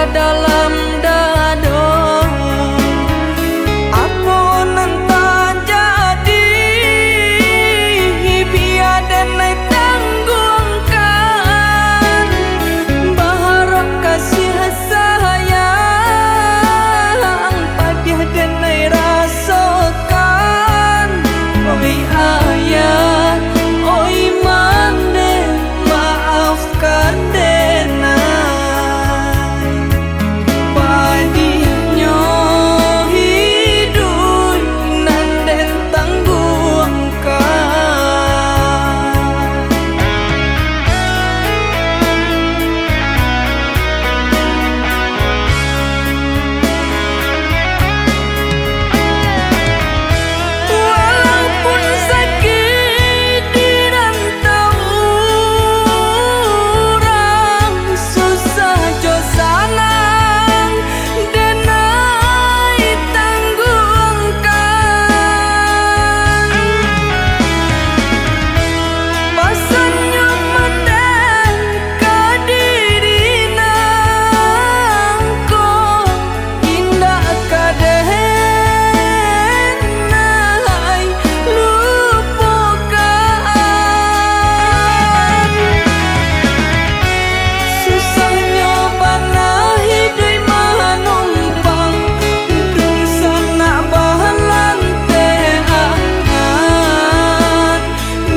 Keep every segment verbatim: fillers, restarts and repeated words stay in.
dalam dado. Apo nan tajadi, bia den ai tangguangkan. Baharap kasih sayang, padiah den ai rasokan. Oi ayah, oi mandeh, maaf kan den ai. Padiahnyo hiduik nan den tangguangkan. Walaupun sakik di rantau, urang susah jo sanang, den ai tangguangkan. Pasannyo mandeh ka diri nangko, indak ka den ai lupokan. Susahnyo bana hiduik manumpang, dunsanak balanteangan.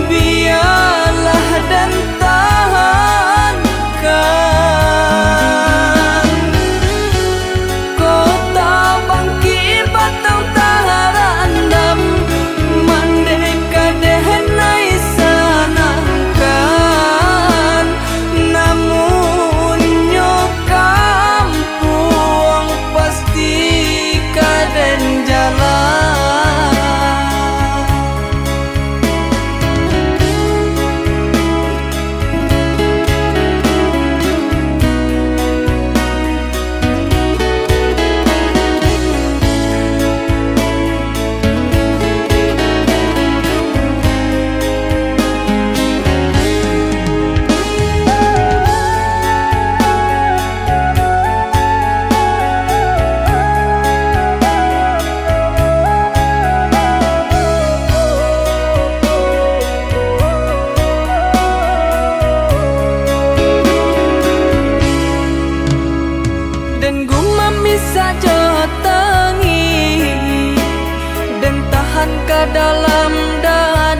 Bialah den tahankan. Kota bangkik batang tarandam, mandeh ka den ai sanangkan. Namunnyo kampuang pasti ka den jalan. Den gumami sajo tangih, den tahan ka dalam da-